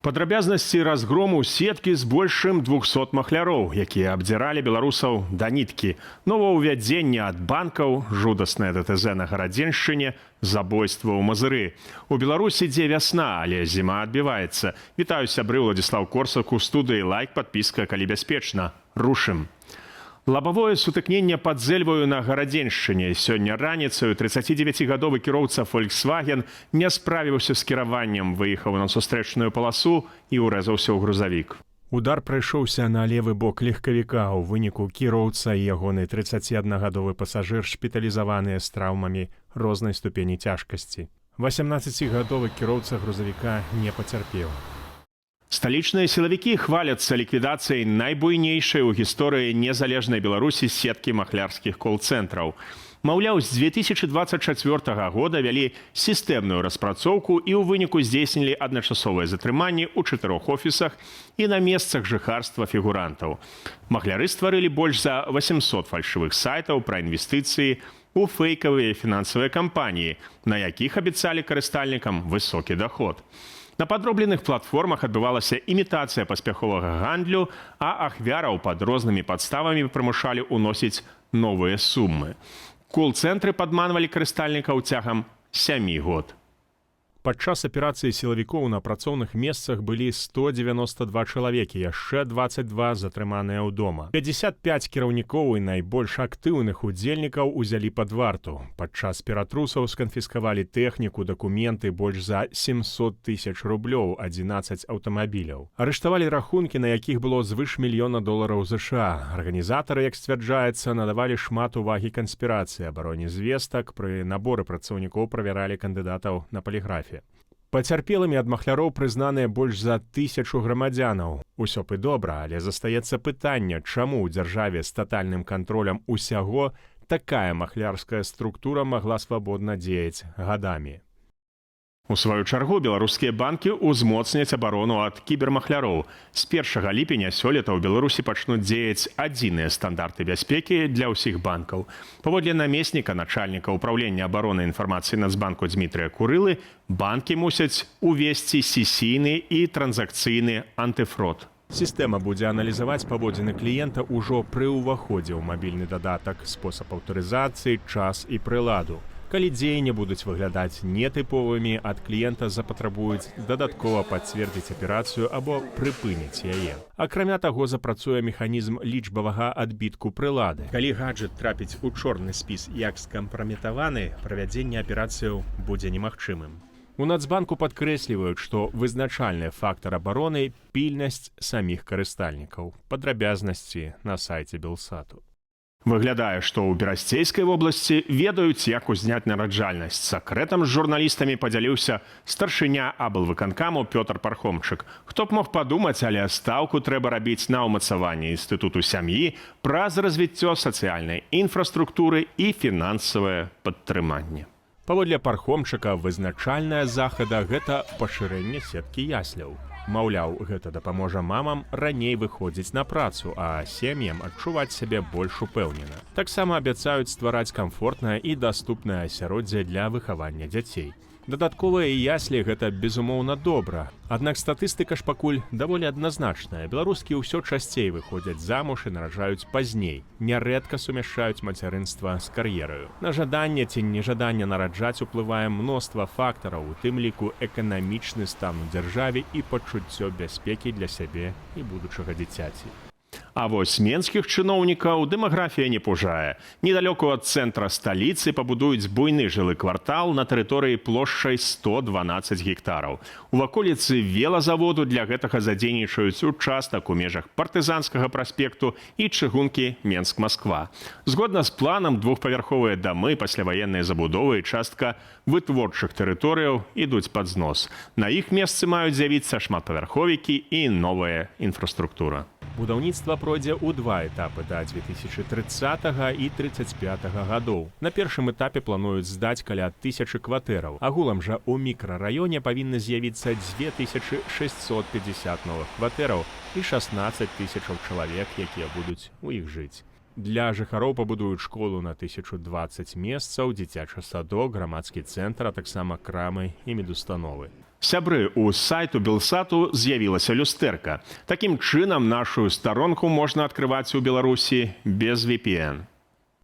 Падрабязнасці разгрому сеткі з больш чым 200 махляроў, якія абдзіралі беларусаў да ніткі. Новаўвядзенне ад банкаў, жудаснае ДТЗ на Гарадзеншчыне, забойства ў Мазыры. У Беларусі ідзе вясна, але зіма адбіваецца. Вітаю, сябры, Уладзіслаў Корсак у студыі. Лайк, падпіска, калі бяспечна. Рушым. Лабавое сутыкненне пад Зэльваю на Гарадзеншчыне. Сёння раніцаю 39-гадовы кіроўца Volkswagen не справіўся з кіраваннем, выехаў на сустрэчную паласу і ўрэзаўся ў грузавік. Удар прыйшоўся на левы бок легкавіка. У выніку кіроўца і ягоны 31-гадовы пасажыр шпіталізаваныя з траўмамі рознай ступені цяжкасці. 18-гадовы кіроўца грузавіка не пацярпеў. Сталічныя сілавікі хваляцца ліквідацыяй найбуйнейшай у гісторыі незалежнай Беларусі сеткі махлярскіх кол-цэнтраў. Маўляў, з 2024 года вялі сістэмную распрацоўку і ў выніку здзейснілі адначасовыя затрыманні ў чатырох офісах і на месцах жыхарства фігурантаў. Махляры стварылі больш за 800 фальшывых сайтаў пра інвестыцыі у фэйкавыя фінансавыя кампаніі, на якіх абяцалі карыстальнікам высокі доход. На падробленых платформах адбывалася імітацыя паспяховага гандлю, а ахвяраў пад рознымі падставамі прымушалі ўносіць новыя сумы. Кол-цэнтры падманвалі карыстальнікаў цягам 7 год. Падчас аперацыі сілавікоў на працоўных месцах былі 192 чалавекі, яшчэ 22 затрыманыя ў дома. 55 кіраўнікоў і найбольш актыўных удзельнікаў узялі пад варту. Падчас ператрусаў сканфіскавалі тэхніку, дакументы, больш за 700 тысяч рублёў, 11 аўтамабіляў. Арыштавалі рахункі, на якіх было звыш мільёна долараў ЗША. Арганізатары, як сцвярджаецца, надавалі шмат увагі канспірацыі, абароне звестак, пры наборы працаўнікоў правяралі кандыдатаў на паліграфе. Пацярпелымі ад махляроў прызнаныя больш за 1000 грамадзянаў. Усё б і добра, але застаецца пытанне, чаму ў дзяржаве з татальным кантролем усяго такая махлярская структура магла свабодна дзеяць гадамі. У сваю чаргу беларускія банкі ўзмоцняць абарону ад кібермахляроў. З 1 ліпеня сёлета ў Беларусі пачнуць дзеяць адзіныя стандарты бяспекі для ўсіх банкаў. Паводле намесніка начальніка ўпраўлення абароны інфармацыі Нацбанку Дмітрыя Курылы, банкі мусяць увесці сесійны і транзакцыйны антыфрод. Сістэма будзе аналізаваць паводзіны кліента ўжо пры ўваходзе ў мабільны дадатак, спосаб аўтарызацыі, час і прыладу. Калі дзеянні будуць выглядаць нетыповымі, ад кліента запатрабуюць дадаткова пацвердзіць аперацыю або прыпыніць яе. Акрамя таго, запрацуе механізм лічбавага адбітку прылады. Калі гаджет трапіць у чорны спіс як скампраметаваны, правядзенне аперацыяў будзе немагчымым. У Нацбанку падкрэсліваюць, што вызначальны фактар абароны — пільнасць саміх карыстальнікаў. Падрабязнасці на сайце Белсату. Выглядае, што ў Берасцейскай вобласці ведаюць, як узняць нараджальнасць. Сакрэтам з журналістамі падзяліўся старшыня аблвыканкаму Пётр Пархомчык. Хто б мог падумаць, але стаўку трэба рабіць на ўмацаванне інстытуту сям'і праз развіццё сацыяльнай інфраструктуры і фінансавае падтрыманне. Паводле Пархомчыка, вызначальная захада — гэта пашырэнне сеткі ясляў. Маўляў, гэта дапаможа мамам раней выходзіць на працу, а сем'ям адчуваць сябе больш упэўнена. Таксама абяцаюць ствараць камфортнае і даступнае асяроддзе для выхавання дзяцей. Дадатковыя яслі — гэта, безумоўна, добра. Аднак статыстыка ж пакуль даволі адназначная. Беларускі ўсё часцей выходзяць замуж і нараджаюць пазней. Нярэдка сумяшчаюць мацярынства з кар'ераю. На жаданне ці нежаданне нараджаць уплывае мноства фактараў, у тым ліку эканамічны стан у дзяржаве і пачуццё бяспекі для сябе і будучага дзіцяці. А вось менскіх чыноўнікаў дэмаграфія не пужае. Недалёку ад цэнтра сталіцы пабудуюць буйны жылы квартал на тэрыторыі плошчай 112 гектараў. У ваколіцы велазаводу для гэтага задзейнічаюць участак у межах Партызанскага праспекту і чыгункі Менск-Масква. Згодна з планам, двухпавярховыя дамы пасляваеннай забудовы і частка вытворчых тэрыторыяў ідуць пад знос. На іх месцы маюць з'явіцца шматпавярховікі і новая інфраструктура. Будаўніцтва пройдзе ў два этапы да 2030 і 35 гадоў. На першым этапе плануюць здаць каля 1000 кватэраў. Агулам жа ў мікрараёне павінны з'явіцца 2650 новых кватэраў і 16 тысячаў чалавек, якія будуць у іх жыць. Для жыхароў пабудуюць школу на 1020 месцаў, дзіцячы садок, грамадскі цэнтр, а таксама крамы і медустановы. Сябры, у сайту Белсату з'явілася люстэрка. Такім чынам нашу старонку можна адкрываць у Беларусі без VPN.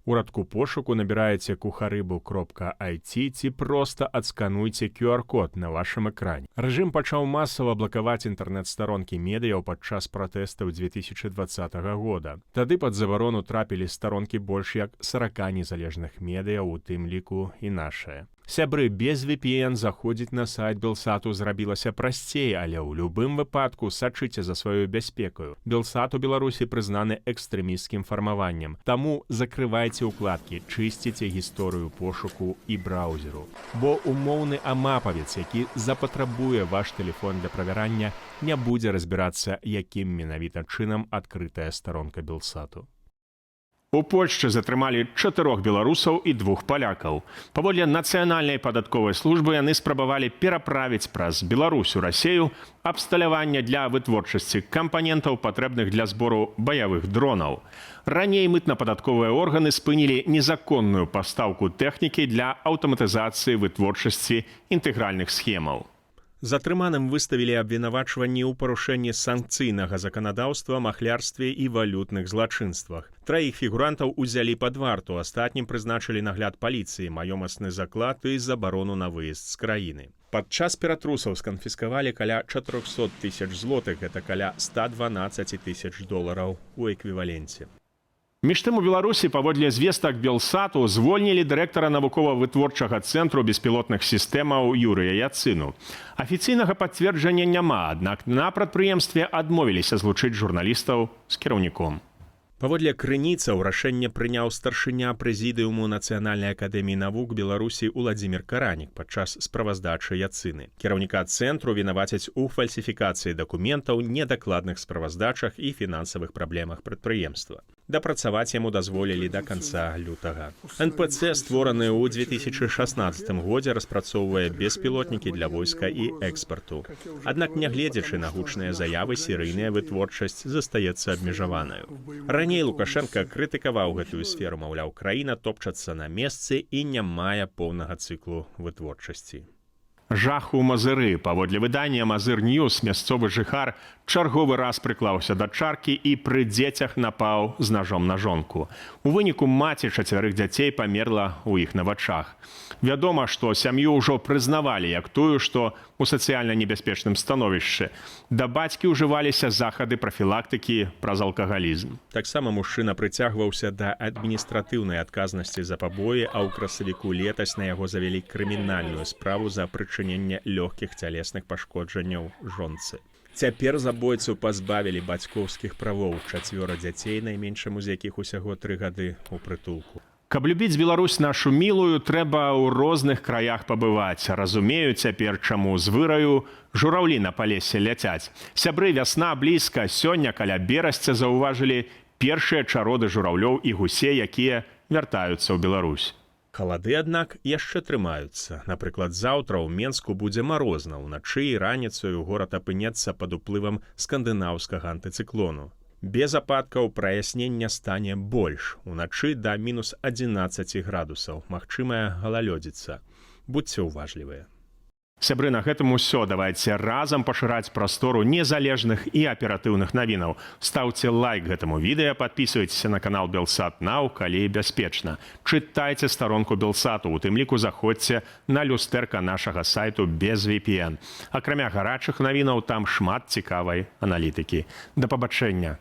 У радку пошуку набіраеце кухарыбу.it ці проста адскануйце QR-код на вашым экране. Рэжым пачаў масава блакаваць інтэрнэт-старонкі медыяў падчас пратэстаў 2020 года. Тады пад забарону трапілі старонкі больш як 40 незалежных медыяў, у тым ліку і нашае. Сябры, без VPN заходзіць на сайт Белсату зрабілася прасцей, але ў любым выпадку сачыце за сваёй бяспекаю. Белсат у Беларусі прызнаны экстрэмісцкім фармаваннем. Таму закрывайце укладкі, чысціце гісторыю пошуку і браўзеру. Бо умоўны амапавец, які запатрабуе ваш тэлефон для правярання, не будзе разбірацца, якім менавіта чынам адкрытая старонка Белсату. У Польшчы затрымалі чатырох беларусаў і двух палякаў. Паводле Нацыянальнай падатковай службы, яны спрабавалі пераправіць праз Беларусь у Расею абсталяванне для вытворчасці кампанентаў, патрэбных для збору баявых дронаў. Раней мытна-падатковыя органы спынілі незаконную пастаўку тэхнікі для аўтаматызацыі вытворчасці інтэгральных схемаў. Затрыманым выставілі абвінавачванні ў парушэнні санкцыйнага заканадаўства, махлярстве і валютных злачынствах. Траіх фігурантаў узялі пад варту, астатнім прызначылі нагляд паліцыі, маёмасны заклад і забарону на выезд з краіны. Падчас ператрусаў сканфіскавалі каля 400 тысяч злотых, гэта каля 112 тысяч долараў у эквіваленце. Між тым, у Беларусі, паводле звестак Белсату, звольнілі дырэктара навукова-вытворчага цэнтру беспілотных сістэмаў Юрыя Яцыну. Афіцыйнага пацверджання няма, аднак на прадпрыемстве адмовіліся злучыць журналістаў з кіраўніком. Паводле крыніцаў, рашэнне прыняў старшыня прэзідыуму Нацыянальнай акадэміі навук Беларусі Уладзімир Каранік падчас справаздачы Яцыны. Кіраўніка цэнтру вінавацяць у фальсіфікацыі дакументаў, недакладных справаздачах і фінансавых праблемах прадпрыемства. Дапрацаваць яму дазволілі да канца лютага. НПЦ, створаны ў 2016 годзе, распрацоўвае беспілотнікі для войска і экспарту. Аднак, нягледзячы на гучныя заявы, серыйная вытворчасць застаецца абмежаванаю. Раней Лукашэнка крытыкаваў гэтую сферу, маўляў, краіна топчацца на месцы і не мае поўнага цыклу вытворчасці. Жах у Мазыры. Паводле выдання Мазыр Ньюс, мясцовы жыхар чарговы раз прыклаўся да чаркі і пры дзецях напаў з нажом на жонку. У выніку маці чацвярых дзяцей памерла ў іх на вачах. Вядома, што сям'ю ўжо прызнавалі як тую, што ў сацыяльна небяспечным становішчы. Да бацькі ўжываліся захады прафілактыкі праз алкагалізм. Таксама мужчына прыцягваўся да адміністратыўнай адказнасці за пабоі, а ў красавіку летась на яго завялі крымінальную справу за прычыненне лёгкіх цялесных пашкоджанняў жонцы. Цяпер забойцу пазбавілі бацькоўскіх правоў, чацвёра дзяцей, найменшаму з якіх усяго 3 гады, у прытулку. Каб любіць Беларусь нашу мілую, трэба ў розных краях пабываць. Разумею цяпер, чаму з выраю жураўлі на Палессе ляцяць. Сябры, вясна блізка. Сёння каля Берасця заўважылі першыя чароды жураўлёў і гусей, якія вяртаюцца ў Беларусь. Халады, аднак, яшчэ трымаюцца. Напрыклад, заўтра ў Менску будзе марозна, уначы і раніцаю горад апынецца пад уплывам скандынаўскага антыцыклону. Без ападкаў, праяснення стане больш. Уначы да мінус 11 градусаў. Магчымая галалёдзіца. Будзьце ўважлівыя. Сябры, на гэтым усё. Давайте разам пашыраць прастору незалежных і аператыўных навінаў. Стаўце лайк гэтаму відэа, падпісвайцеся на канал Белсат Нау, калі бяспечна. Чытайце старонку Белсату, у тым ліку заходзьце на люстэрка нашага сайту без VPN. Акрамя гарачых навінаў там шмат цікавай аналітыкі. Да пабачэння.